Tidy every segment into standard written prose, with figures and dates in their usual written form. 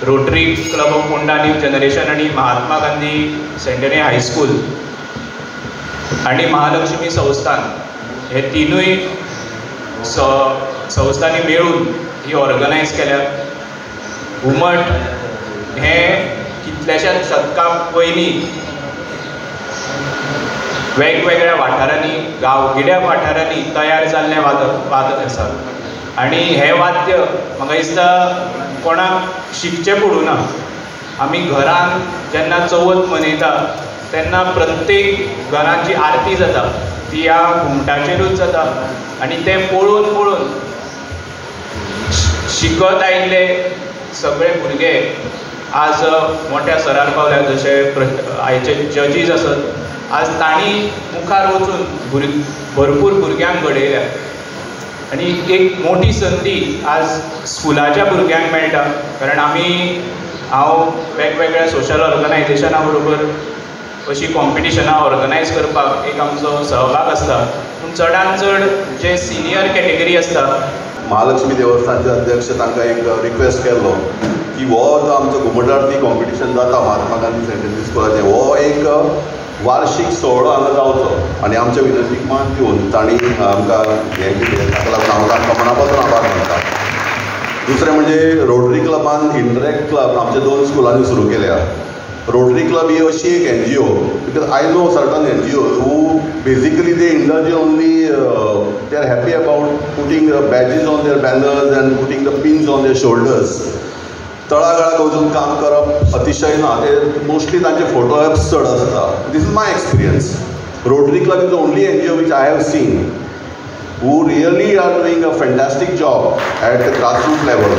Rotary Club of Ponda New Generation आनी Mahatma Gandhi centenary high school आनी महालक्ष्मी संस्थान हे तिनूय संस्थांनी मेळून ही ऑर्गनायज केल्या. घुमट हें कितल्याशाच शतकां पयलीं वेगवेगळ्या वाठारांनी, गांवगिऱ्या वाठारांनी तयार जाल्लें वादक आसा आनी हें वाद्य म्हाका दिसता कोणाक शिकचें पडूं ना. आमी घरान जेन्ना चवथ मनयता तेन्ना प्रत्येक घरान जी आरती जाता ती ह्या घुमटाचेरूच जाता आनी तें पळोवन पळोवन शिकत आयिल्ले सगळे भुरगे आज मोठ्या सरार पावल्या. जशे आयचे जजीस आसत, आज तांणी मुखार वचून भरपूर भुरग्यांक घडयल्या आनी एक मोठी संदी आज स्कुलाच्या भुरग्यांक मेळटा. कारण हांव वेगवेगळ्या सोशल ऑर्गनायजेशना बरोबर अशी कॉम्पिटिशनां ऑर्गनायज करपाक एक आमचो सहभाग आसता, पूण चडान चड जे सिनियर कॅटेगरी आसता. महालक्ष्मी देवस्थानचे अध्यक्ष तांकां एक रिक्वेस्ट केल्लो की हो जो आमचो घुमट आरती कॉम्पिटिशन जाता महात्मा गांधी सेंटेनरी स्कुलाचें, हो एक वार्षीक सुवाळो हांगा जावचो आनी आमच्या विनंतीक मान दिवन तांणी आमकां हें दिलें. ताका लागून हांव तांकां मना पासून आभार मानता. दुसरें म्हणजे रोटरी क्लबान इंटरॅक्ट क्लब आमच्या 2 स्कुलांनी सुरू केल्या. रोटरी क्लब ही अशी एक NGO, because I know certain NGOs who basically they indulge only, they are happy about putting badges on their banners and putting the pins on their shoulders. तळागाळाक वचून काम करप अतिशय ना, ते मोस्टली तांचे फोटो एप्स चड आसता. This is my experience. Rotary Club is the only NGO which I have seen who really are doing a fantastic job at the grassroot level.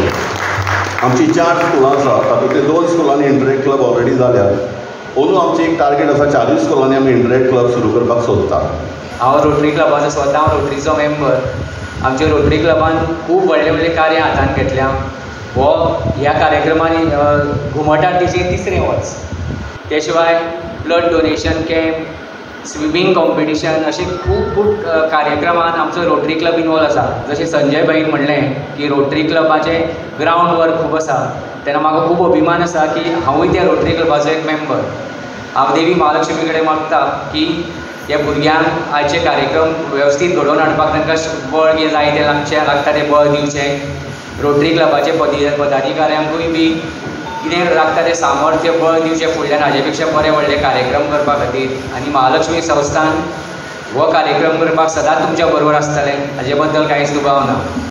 आमची 4 स्कुलां आसा, तातूंतले 2 स्कुलांनी इंटरॅक्ट क्लब ऑलरेडी जाल्या. अंदू आमची एक टार्गेट आसा, 4 स्कुलांनी आमी इंटरॅक्ट क्लब सुरू करपाक सोदता. हांव रोटरी क्लबाचो स्वता हांव रोटरीचो मेंबर. आमच्या रोटरी क्लबान खूब व्हडले व्हडले कार्य हातांत घेतल्या. हो ह्या कार्यक्रमांनी घुमट आरतीचें तिसरें वर्स, ते शिवाय blood donation camp, swimming competition अशे खूब खूब कार्यक्रमांत आमचो रोटरी क्लब इनवॉल्व आसा. जशें संजय भाईन म्हणलें की रोटरी क्लबाचें ग्रावंड वर्क खूब आसा, तेन्ना म्हाका खूब अभिमान आसा की हांवूय त्या रोटरी क्लबाचो एक मेंबर. हांव देवी महालक्ष्मी कडेन मागता की ह्या भुरग्यांक आयचे कार्यक्रम वेवस्थीत घडोवन हाडपाक तांकां बळ कितें जाय तें लागचें लागता तें बळ दिवचें. रोटरी क्लबाचे पदाधिकाऱ्यांकूय बी कितें लागता तें सामर्थ्य बळ दिवचें फुडल्यान हाजे पेक्षा बरे व्हडले कार्यक्रम करपा खातीर. आनी महालक्ष्मी संस्थान हो कार्यक्रम करपाक सदांच तुमच्या बरोबर आसतलें हाजे बद्दल कांयच दुबाव ना.